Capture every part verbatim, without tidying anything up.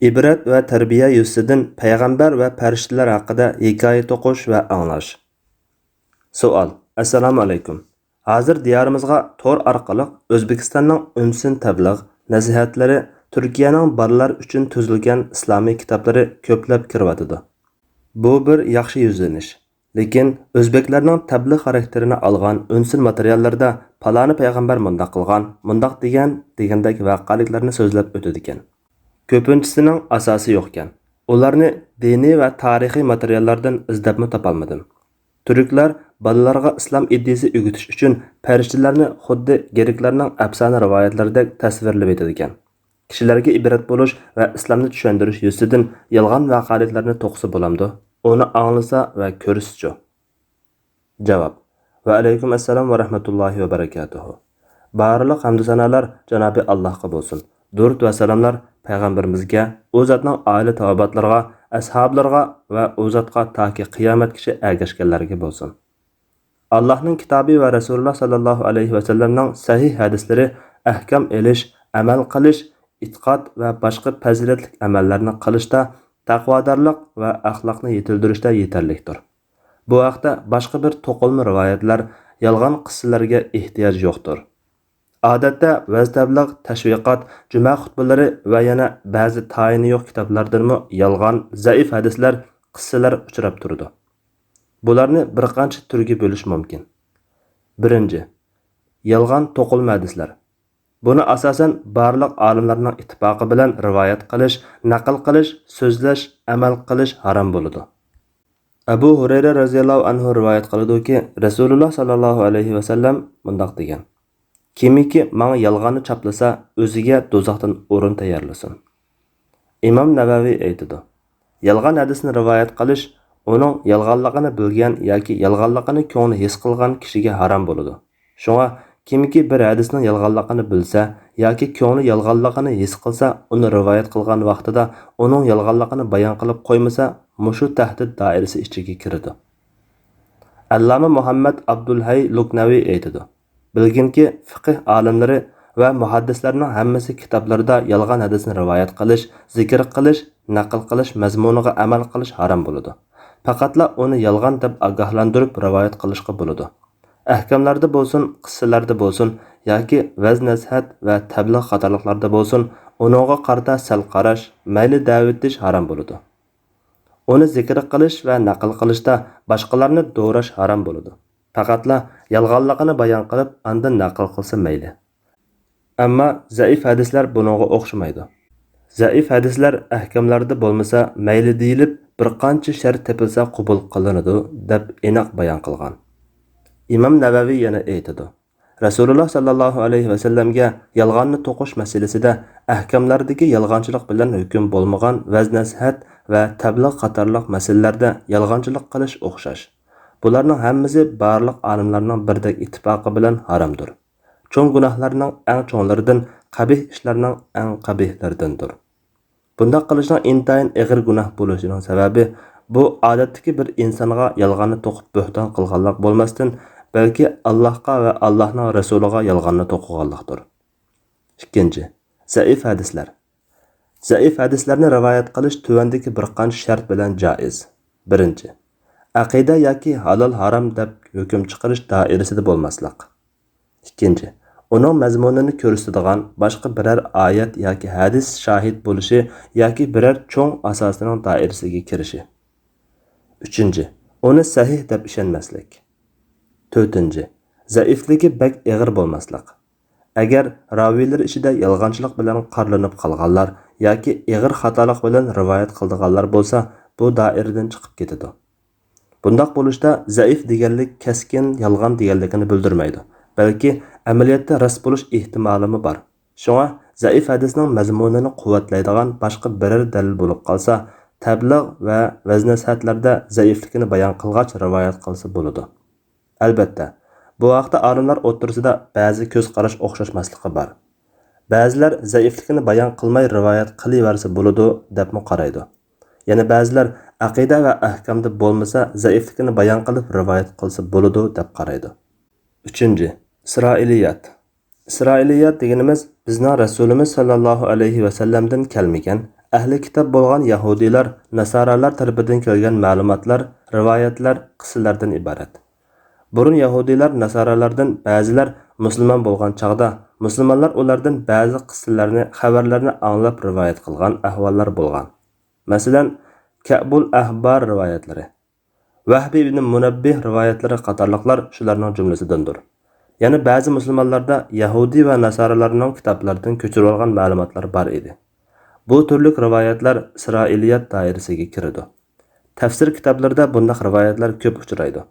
ئىبرەت ۋە تەربىيە يۈزىسىدىن پەيغەمبەر ۋە پەرىشتىلەر ھەققىدە ھېكايە توقۇش ۋە ئاڭلاش. سوئال. ئەسسالامۇ ئەلەيكۇم. ھازىر دىيارىمىزغا تور ئارقىلىق ئۆزبېكىستاننىڭ ئۈنسىن تەبلىغ نەسىھەتلىرى، تۈركىيەنىڭ بالىلار ئۈچۈن تۈزۈلگەن ئىسلامىي كىتابلىرى كۆپلەپ كىرىۋاتىدۇ. بۇ بىر ياخشى يۈزلىنىش. لېكىن ئۆزبېكلەرنىڭ تەبلىغ خاراكتېرىنى ئالغان ئۈنسىن ماتېرىياللىرىدا پالانى پەيغەمبەر مۇنداق قىلغان، مۇنداق دېگەن دېگەندەك ۋەقەلىكلەرنى سۆزلەپ ئۆتىدىكەن. كۆپىنچىسىنىڭ ئاساسى يوقكەن. ئۇلارنى دىنىي ۋە تارىخىي ماتېرىياللاردىن ئىزدەپمۇ تاپالمىدىم. تۈركلەر بالىلارغا ئىسلام ئىدىيىسى ئۆگىتىش ئۈچۈن پەرىشتىلەرنى خۇددى گىرىكلەرنىڭ ئەپسانە رىۋايەتلىرىدەك تەسۋىرلىۋېتىدىكەن. كىشىلەرگە ئىبرەت بولۇش ۋە ئىسلامنى چۈشەندۈرۈش يۈزىسىدىن يالغان ۋەقەلىكلەرنى توقۇسا بولامدۇ؟ ئۇنى ئاڭلىسا ۋە كۆرسىچۇ؟ جاۋاب. ۋەئەلەيكۇم ئەسسالام ۋە رەھمەتۇللاھى ۋە بەرەكاتۇھۇ. بارلىق ھەمدۇ سانالار جانابى ئاللاھقا بولسۇن. دۇرۇت ۋە سالاملار پەيغەمبىرىمىزگە، ئۇ زاتنىڭ ئائىلە تاۋابىئاتلىرىغا، ئەسھابلىرىغا ۋە ئۇ زاتقا تاكى قىيامەتكىچە ئەگەشكەنلەرگە بولسۇن. ئاللاھنىڭ كىتابى ۋە رەسۇلۇللا ساللاللاھۇ ئەلەيھى ۋەسەللەمنىڭ سەھىھ ھەدىسلىرى ئەھكام ئېلىش، ئەمەل قىلىش، ئېتىقاد ۋە باشقا پەزىلەتلىك ئەمەللەرنى قىلىشتا، تەقۋادارلىق ۋە ئەخلاقنى يېتىلدۈرۈشتە يېتەرلىكتۇر. بۇ ھەقتە باشقا بىر توقۇلما رىۋايەتلەر، يالغان قىسسىلەرگە ئېھتىياج يوقتۇر. ئادەتتە ۋەز-تەبلىغ، تەشۋىقات، جۈمە خۇتبىلىرى ۋە يەنە بەزى تايىنى يوق كىتابلاردىنمۇ يالغان، زەئىپ ھەدىسلەر، قىسسىلەر ئۇچراپ تۇرىدۇ. بۇلارنى بىر قانچە تۈرگە بۆلۈش مۇمكىن. بىرىنچى، يالغان توقۇلما ھەدىسلەر. بۇنى ئاساسەن بارلىق ئالىملارنىڭ ئىتتىپاقى بىلەن رىۋايەت قىلىش، نەقىل قىلىش، سۆزلەش، ئەمەل قىلىش ھارام بولىدۇ. ئەبۇ ھۇرەيرە رەزىياللاھۇ ئەنھۇ رىۋايەت قىلىدۇكى، رەسۇلۇللا ساللاللاھۇ ئەلەيھى ۋەسەللەم مۇنداق دېگەن: كىمكى ماڭا يالغاننى چاپلىسا، ئۆزىگە دوزاختىن ئورۇن تەييارلىسۇن. ئىمام نەۋەۋى ئېيتىدۇ، يالغان ھەدىسنى رىۋايەت قىلىش ئۇنىڭ يالغانلىقىنى بىلگەن ياكى يالغانلىقىنى كۆڭلى ھېس قىلغان كىشىگە ھارام بولىدۇ. شۇڭا كىمكى بىر ھەدىسنىڭ يالغانلىقىنى بىلسە ياكى كۆڭلى يالغانلىقىنى ھېس قىلسا، ئۇنى رىۋايەت قىلغان ۋاقتىدا ئۇنىڭ يالغانلىقىنى بايان قىلىپ قويمىسا، مۇشۇ تەھدىت دائىرىسى ئىچىگە كىرىدۇ. ئەللامە مۇھەممەد ئابدۇلھەي لۇكنەۋى ئېيتىدۇ، بىلگىنكى، فىقىھ ئالىملىرى ۋە مۇھەددىسلەرنىڭ ھەممىسى كىتابلىرىدا يالغان ھەدىسنى رىۋايەت قىلىش، زىكىر قىلىش، نەقىل قىلىش مەزمۇنىغا ئەمەل قىلىش ھارام بولىدۇ. پەقەتلا ئۇنى يالغان دەپ ئاگاھلاندۇرۇپ رىۋايەت قىلىشقا بولىدۇ. ئەھكاملاردا بولسۇن، قىسسىلەردە بولسۇن ياكى ۋەز-نەسىھەت ۋە تەبلىغ قاتارلىقلاردا بولسۇن، ئۇنىڭغا قارىتا سەل قاراش، مەيلى دەۋېتىش ھارام بولىدۇ. ئۇنى زىكىر قىلىش ۋە نەقىل قىلىشتا باشقىلارنى دوراش ھارام بولىدۇ. پەقەتلا يالغانلىقىنى بايان قىلىپ، ئاندىن نەقىل قىلسا مەيلى. ئەمما زەئىپ ھەدىسلەر بۇنىڭغا ئوخشىمايدۇ. زەئىپ ھەدىسلەر ئەھكاملاردا بولمىسا مەيلى دېيىلىپ، بىر قانچە شەرت تېپىلسا قوبۇل قىلىنىدۇ، دەپ ئېنىق بايان قىلغان. ئىمام نەۋەۋى يەنە ئېيتىدۇ، رەسۇلۇللا ساللاللاھۇ ئەلەيھى ۋەسەللەمگە يالغاننى توقۇش مەسىلىسىدە ئەھكاملاردىكى يالغانچىلىق بىلەن ھۆكۈم بولمىغان ۋەز-نەسىھەت ۋە تەبلىغ قاتارلىق مەسىلىلەردە يالغانچىلىق قىلىش ئوخشاش. بۇلارنىڭ ھەممىسى بارلىق ئالىملارنىڭ بىردەك ئىتتىپاقى بىلەن ھارامدۇر. چوڭ گۇناھلارنىڭ ئەڭ چوڭلىرىدىن، قەبىھ ئىشلارنىڭ ئەڭ قەبىھلىرىدىندۇر. بۇنداق قىلىشنىڭ ئىنتايىن ئېغىر گۇناھ بولۇشىنىڭ سەۋەبى، بۇ ئادەتتىكى بىر ئىنسانغا يالغاننى توقۇپ بۆھتان قىلغانلىق بولماستىن، بەلكى ئاللاھقا ۋە ئاللاھنىڭ رەسۇلىغا يالغاننى توقۇغانلىقتۇر. ئىككىنچى، زەئىپ ھەدىسلەر. زەئىپ ھەدىسلەرنى رىۋايەت قىلىش تۆۋەندىكى بىر قانچە شەرت بىلەن جائىز. بىرىنچى، ئەقىدە ياكى ھالال ھارام دەپ ھۆكۈم چىقىرىش دائىرىسىدە بولماسلىق. ئىككىنچى، ئۇنىڭ مەزمۇنىنى كۆرسىتىدىغان باشقا بىرەر ئايەت ياكى ھەدىس شاھىت بولۇشى ياكى بىرەر چوڭ ئاساسنىڭ دائىرىسىگە كىرىشى. ئۈچىنچى، ئۇنى سەھىھ دەپ ئىشەنمەسلىك. تۆتىنچى، زەئىفلىكى بەك ئېغىر بولماسلىق. ئەگەر راۋىيلىرى ئىچىدە يالغانچىلىق بىلەن قارىلىنىپ قالغانلار ياكى ئېغىر خاتالىق بىلەن رىۋايەت قىلىدىغانلار بولسا، بۇ دائىرىدىن چىقىپ كېتىدۇ. بۇنداق بولۇشتا زەئىف دېگەنلىك كەسكىن يالغان دېگەنلىكىنى بىلدۈرمەيدۇ، بەلكى ئەمەلىيەتتە راست بولۇش ئېھتىمالىمۇ بار. شۇڭا زەئىپ ھەدىسنىڭ مەزمۇنىنى قۇۋۋەتلەيدىغان باشقا بىرەر دەلىل بولۇپ قالسا، تەبلىغ ۋە ۋەز-نەسىھەتلەردە زەئىفلىكىنى بايان قىلغاچ رىۋايەت قىلسا بولىدۇ. ئەلبەتتە، بۇ ھەقتە ئالىملار ئوتتۇرىسىدا بەزى كۆز قاراش ئوخشاشماسلىقى بار. بەزىلەر زەئىفلىكىنى بايان قىلماي رىۋايەت قىلىۋەرسە بولىدۇ، دەپمۇ قارايدۇ. يەنە بەزىلەر ئەقىدە ۋە ئەھكامدا بولمىسا، زەئىفلىكىنى بايان قىلىپ رىۋايەت قىلسا بولىدۇ، دەپ قارايدۇ. ئۈچىنچى، ئىسرائىلىيات. ئىسرائىلىيات دېگىنىمىز بىزنىڭ رەسۇلىمىز ساللاللاھۇ ئەلەيھى ۋەسەللەمدىن كەلمىگەن، ئەھلى كىتاب بولغان يەھۇدىيلار، ناسارالار تەرىپىدىن كەلگەن مەلۇماتلار، رىۋايەتلەر، قىسسىلەردىن ئىبارەت. بۇرۇن يەھۇدىيلار، ناسارالاردىن بەزىلەر مۇسۇلمان بولغان چاغدا، مۇسۇلمانلار ئۇلاردىن بەزى قىسسىلەرنى، خەۋەرلەرنى ئاڭلاپ رىۋايەت قىلغان ئەھۋاللار بولغان. مەسىلەن، كەئبۇل ئەھبار رىۋايەتلىرى، ۋەھبى ئىبن مۇنەببىھ رىۋايەتلىرى قاتارلىقلار شۇلارنىڭ جۈملىسىدىندۇر. يەنە بەزى مۇسۇلمانلاردا يەھۇدىي ۋە ناسارالارنىڭ كىتابلىرىدىن كۆچۈرۈۋالغان مەلۇماتلار بار ئىدى. بۇ تۈرلۈك رىۋايەتلەر ئىسرائىلىيەت دائىرىسىگە كىرىدۇ. تەپسىر كىتابلىرىدا بۇنداق رىۋايەتلەر كۆپ ئۇچرايدۇ.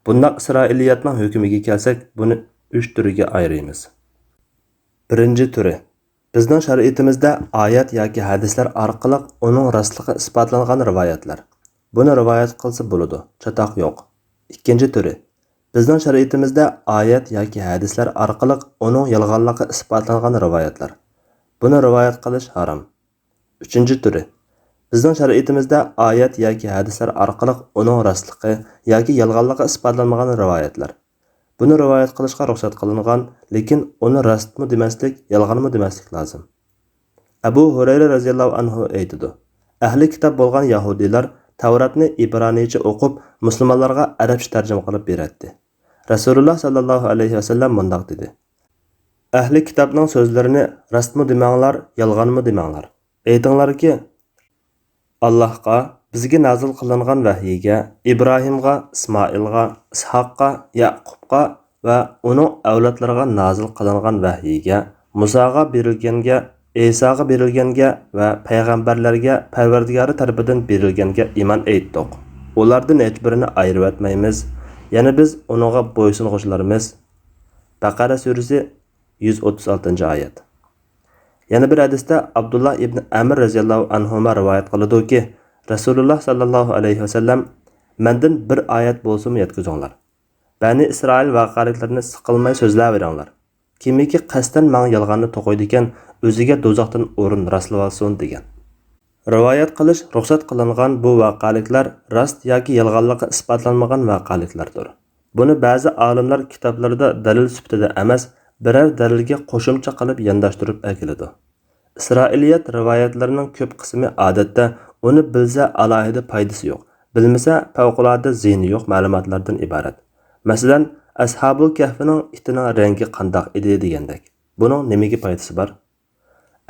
بۇنداق ئىسرائىلىيەتنىڭ ھۆكمىگە كەلسەك، بۇنى ئۈچ تۈرگە ئايرىيمىز. بىرىنچى تۈرى، بىزنىڭ شەرىئىتىمىزدە ئايەت ياكى ھەدىسلەر ئارقىلىق ئۇنىڭ راستلىقى ئىسپاتلانغان رىۋايەتلەر. بۇنى رىۋايەت قىلسا بولىدۇ، چاتاق يوق. ئىككىنچى تۈرى، بىزنىڭ شەرىئىتىمىزدە ئايەت ياكى ھەدىسلەر ئارقىلىق ئۇنىڭ يالغانلىقى ئىسپاتلانغان رىۋايەتلەر. بۇنى رىۋايەت قىلىش ھارام. ئۈچىنچى تۈرى، بىزنىڭ شەرىئىتىمىزدە ئايەت ياكى ھەدىسلەر ئارقىلىق ئۇنىڭ راستلىقى ياكى يالغانلىقى ئىسپاتلانمىغان رىۋايەتلەر. بۇنى رىۋايەت قىلىشقا رۇخسەت قىلىنغان، لېكىن ئۇنى راستمۇ دېمەسلىك، يالغانمۇ دېمەسلىك لازىم. ئەبۇ ھۇرەيرە رەزىياللاھۇ ئەنھۇ ئېيتىدۇ، ئەھلى كىتاب بولغان يەھۇدىيلار تەۋراتنى ئىبرانىيچە ئوقۇپ، مۇسۇلمانلارغا ئەرەبچە تەرجىمە قىلىپ بېرەتتى. رەسۇلۇللا ساللاللاھۇ ئەلەيھى ۋەسەللەم مۇنداق دېدى، ئەھلى كىتابنىڭ سۆزلىرىنى راستمۇ دېمەڭلار، يالغانمۇ دېمەڭلار. ئېيتىڭلاركى، ئاللاھقا، بىزگە نازىل قىلىنغان ۋەھىيگە، ئىبراھىمغا، ئىسمائىلغا، ئىسھاققا، يەئقۇبقا ۋە ئۇنىڭ ئەۋلادلىرىغا نازىل قىلىنغان ۋەھىيگە، مۇساغا بېرىلگەنگە، ئىساغا بېرىلگەنگە ۋە پەيغەمبەرلەرگە پەرۋەردىگارى تەرىپىدىن بېرىلگەنگە ئىمان ئېيتتۇق. ئۇلاردىن ھېچبىرىنى ئايرىۋەتمەيمىز. يەنى بىز ئۇنىڭغا بويسۇنغۇچىلىرمىز. بەقەرە سۈرىسى، يۈز ئوتتۇز ئالتىنچى ئايەت. يەنە بىر ھەدىستە ئابدۇللا ئىبن ئەمر رەزىياللاھۇ ئەنھۇما رىۋايەت قىلىدۇكى، رەسۇلۇللا ساللاللاھۇ ئەلەيھى ۋەسەللەم، مەندىن بىر ئايەت بولسىمۇ يەتكۈزۈڭلار. بەنى ئىسرائىل ۋەقەلىكلىرىنى سىقىلماي سۆزلەۋېرىڭلار. كىمكى قەستەن ماڭا يالغاننى توقۇيدىكەن، ئۆزىگە دوزاختىن ئورۇن راسلىۋالسۇن، دېگەن. رىۋايەت قىلىش رۇخسەت قىلىنغان بۇ ۋەقەلىكلەر راست ياكى يالغانلىقى ئىسپاتلانمىغان ۋەقەلىكلەردۇر. بۇنى بەزى ئالىملار كىتابلىرىدا دەلىل سۈپىتىدە ئەمەس، بىرەر دەلىلگە قوشۇمچە قىلىپ يانداشتۇرۇپ ئەكېلىدۇ. ئىسرائىلىيەت رىۋايەتلىرىنىڭ كۆپ قىسمى ئادەتتە ئۇنى بىلسە ئالاھىدە پايدىسى يوق، بىلمىسە پەۋقۇلئاددە زىيىنى يوق مەلۇماتلاردىن ئىبارەت. مەسىلەن، ئەسھابۇل كەھفىنىڭ ئىتىنىڭ رەڭگى قانداق ئىدى دېگەندەك. بۇنىڭ نېمىگە پايدىسى بار؟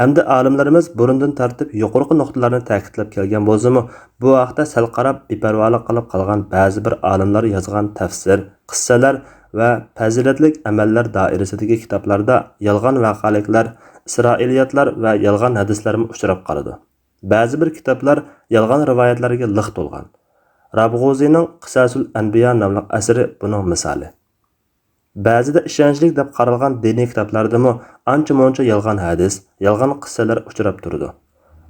ئەمدى ئالىملىرىمىز بۇرۇندىن تارتىپ يۇقىرىقى نۇقتىلارنى تەكىتلەپ كەلگەن بولسىمۇ، بۇ ھەقتە سەل قاراپ بىپەرۋالىق قىلىپ قالغان بەزى بىر ئالىملار يازغان تەپسىر، قىسسىلەر ۋە پەزىلەتلىك ئەمەللەر دائىرىسىدىكى كىتابلاردا يالغان ۋەقەلىكلەر، ئىسرائىلىيەتلەر ۋە يالغان ھەدىسلەرمۇ ئۇچراپ قالىدۇ. بەزى بىر كىتابلار يالغان رىۋايەتلەرگە لىق تولغان. رابغۇزىنىڭ قىساسۇل ئەنبىيا ناملىق ئەسىرى بۇنىڭ مىسالى. بەزىدە ئىشەنچلىك دەپ قارالغان دىنىي كىتابلاردىمۇ ئانچە-مۇنچە يالغان ھەدىس، يالغان قىسسىلەر ئۇچراپ تۇرىدۇ.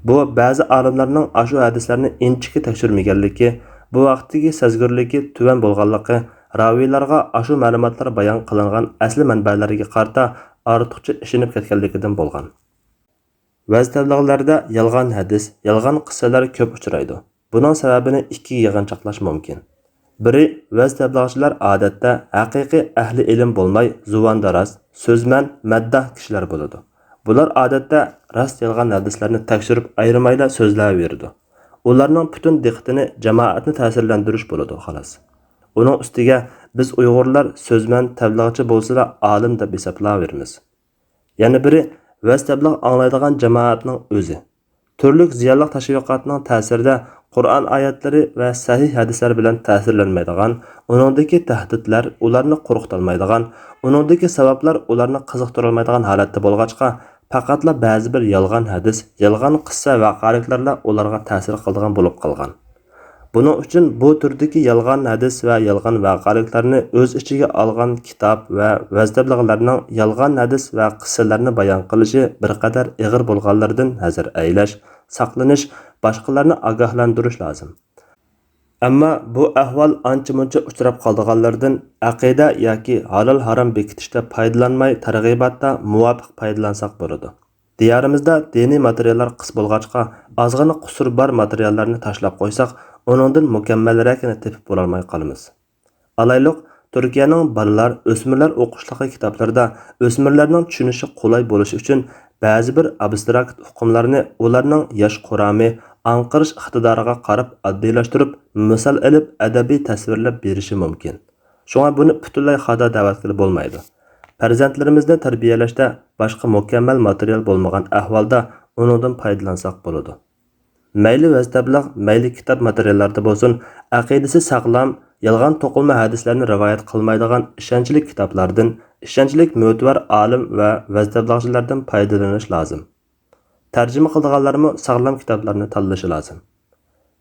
بۇ بەزى ئالىملارنىڭ ئاشۇ ھەدىسلەرنى ئىنچىكە تەكشۈرمىگەنلىكى، بۇ ھەقتىكى سەزگۈرلۈكى تۆۋەن بولغانلىقى، راۋىيلارغا ئاشۇ مەلۇماتلار بايان قىلىنغان ئەسلى مەنبەلەرگە قارىتا ئارتۇقچە ئىشىنىپ كەتكەنلىكىدىن بولغان. ۋەز تەبلىغلەردە يالغان ھەدىس، يالغان قىسسىلەر كۆپ ئۇچرايدۇ. بۇنىڭ سەۋەبىنى ئىككىگە يىغىنچاقلاش مۇمكىن. بىرى، ۋەز تەبلىغچىلار ئادەتتە ھەقىقىي ئەھلى ئىلىم بولماي، زۇۋانداراز، سۆزمەن، مەدداھ كىشىلەر بولىدۇ. بۇلار ئادەتتە راست-يالغان ھەدىسلەرنى تەكشۈرۈپ ئايرىمايلا سۆزلەۋېرىدۇ. ئۇلارنىڭ پۈتۈن دىققىتىنى جامائەتنى تەسىرلەندۈرۈش بولىدۇ، خالاس. ئۇنىڭ ئۈستىگە بىز ئۇيغۇرلار سۆزمەن، تەبلىغچى بولسىلا ئالىم دەپ ھېسابلاۋېرىمىز. يەنە بىرى، ۋەز تەبلىغ ئاڭلايدىغان جامائەتنىڭ ئۆزى. تۈرلۈك زىيانلىق تەشۋىقاتنىڭ تەسىرىدە قۇرئان ئايەتلىرى ۋە سەھىھ ھەدىسلەر بىلەن تەسىرلەنمەيدىغان، ئۇنىڭدىكى تەھدىتلەر ئۇلارنى قورقۇتالمايدىغان، ئۇنىڭدىكى ساۋابلار ئۇلارنى قىزىقتۇرالمايدىغان ھالەتتە بولغاچقا، پەقەتلا بەزى بىر يالغان ھەدىس، يالغان قىسسە ۋەقەلىكلەرلا ئۇلارغا تەسىر قىلىدىغان بولۇپ قالغان. بۇنىڭ ئۈچۈن بۇ تۈردىكى يالغان ھەدىس ۋە يالغان ۋەقەلىكلەرنى ئۆز ئىچىگە ئالغان كىتاب ۋە ۋەز تەبلىغلەرنىڭ يالغان ھەدىس ۋە قىسسىلەرنى بايان قىلىشى بىر قەدەر ئېغىر بولغانلىرىدىن ھەزەر ئەيلەش، ساقلىنىش، باشقىلارنى ئاگاھلاندۇرۇش لازىم. ئەمما بۇ ئەھۋال ئانچە-مۇنچە ئۇچراپ قالىدىغانلىرىدىن ئەقىدە ياكى ھالال-ھارام بېكىتىشتە پايدىلانماي، تەرغىباتتا مۇۋاپىق پايدىلانساق بولىدۇ. دىيارىمىزدا دىنىي ماتېرىياللار قىس بولغاچقا، ئازغىنا قۇسۇر بار ماتېرىياللارنى تاشلاپ قويساق، ئۇنىڭدىن مۇكەممەلرەكىنى تېپىپ بولالماي قالىمىز. ئالايلۇق، تۈركىيەنىڭ بالىلار، ئۆسمۈرلەر ئوقۇشلۇقى كىتابلىرىدا ئۆسمۈرلەرنىڭ چۈشىنىشى قولاي بولۇشى ئۈچۈن بەزى بىر ئابستراكت ئۇقۇملارنى ئۇلارنىڭ ياش قۇرامى، ئاڭقىرىش ئىقتىدارىغا قاراپ ئاددىيلاشتۇرۇپ، مىسال ئېلىپ ئەدەبىي تەسۋىرلەپ بېرىشى مۇمكىن. شۇڭا بۇنى پۈتۈنلەي خاتا دەۋەتكىلى بولمايدۇ. پەرزەنتلىرىمىزنى تەربىيەلەشتە باشقا مۇكەممەل ماتېرىيال بولمىغان ئەھۋالدا ئۇنىڭدىن پايدىلانساق بولىدۇ. مەيلى ۋەز تەبلىغ، مەيلى كىتاب ماتېرىياللاردا بولسۇن، ئەقىدىسى ساغلام، يالغان توقۇلما ھەدىسلەرنى رىۋايەت قىلمايدىغان ئىشەنچلىك كىتابلاردىن، ئىشەنچلىك مۆتىۋەر ئالىم ۋە ۋەز تەبلىغچىلاردىن پايدىلىنىش لازىم. تەرجىمە قىلىدىغانلارمۇ ساغلام كىتابلارنى تاللىشى لازىم.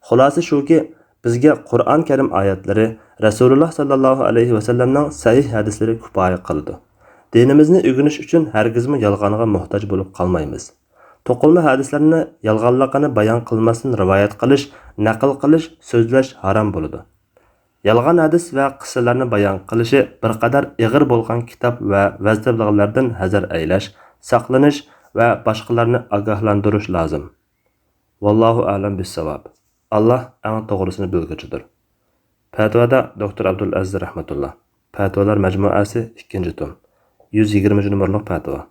خۇلاسە شۇكى، بىزگە قۇرئان كەرىم ئايەتلىرى، رەسۇلۇللا ساللاللاھۇ ئەلەيھى ۋەسەللەمنىڭ سەھىھ ھەدىسلىرى كۇپايە قىلىدۇ. دىنىمىزنى ئۆگىنىش ئۈچۈن ھەرگىزمۇ يالغانغا موھتاج بولۇپ قالمايمىز. توقۇلما ھەدىسلەرنى يالغانلىقىنى بايان قىلماستىن رىۋايەت قىلىش، نەقىل قىلىش، سۆزلەش ھارام بولىدۇ. يالغان ھەدىس ۋە قىسسىلەرنى بايان قىلىشى بىر قەدەر ئېغىر بولغان كىتاب ۋە ۋەز تەبلىغلەردىن ھەزەر ئەيلەش، ساقلىنىش ۋە باشقىلارنى ئاگاھلاندۇرۇش لازىم. ۋاللاھۇ ئەلەم بىسساۋاب. ئاللا ئەڭ توغرىسىنى بىلگۈچىدۇر. پەتىۋادا دوكتور ئابدۇلئەزىز رەھمەتۇللا. پەتىۋالار مەجمۇئەسى، ئىككىنچى توم. يۈز يىگىرمىنچى نومۇرلۇق پەتىۋا.